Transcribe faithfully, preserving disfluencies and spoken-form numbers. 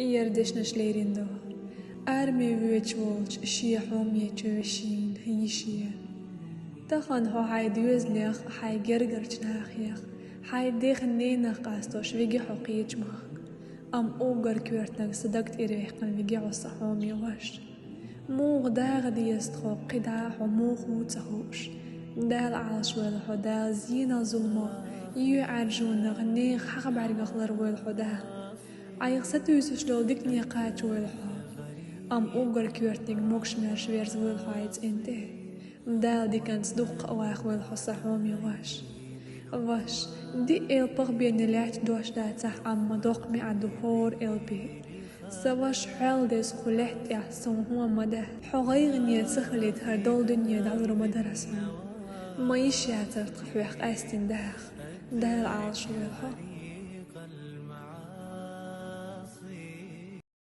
Иер дешнаш лерина ду. Арме воьдуш волчу шен хьоме чу вешина йише. Тахана хьо хьайн доьзалех, хьайн гергарчу нахех, хьайн дех-ненах къастош виги хьо кхечу махка. Амма уггар коьртаниг сан даг тӀера ваьккхина виги хьо, сан хьоме ваша. Муха дагӀа деза тхо, кхидӀа а хьо муха ву ца хууш. Дала Ӏалашвойла хьо, Дала зенах, зуламах, йоьӀан-жонах, нехан хьагӀ-бӀаьргах ларвойла хьо, Дала. Ӏайха сатуьйсуш долу дикане кхачавойла хьо. Амма уггар коьртаниг могуш-маьрша верзавойла хьо хьайн цӀен тӀе. Дала диканца дуккха а вахавойла хьо, сан хьоме ваша. Ваша, диъ элпах бен лаьтташ дош дацахь, амма доккха маьӀна ду хӀора элпе. Сан ваша, хьол деза кху лаьтта тӀехь суна хӀума ма дац. Хьо гӀайгӀане ца хилийта, хӀара долу дуьне дӀалур ма дара ас хьуна. Ма йиш яцара тхан хьох къаьстина даха. Дала Ӏалашвойла хьо.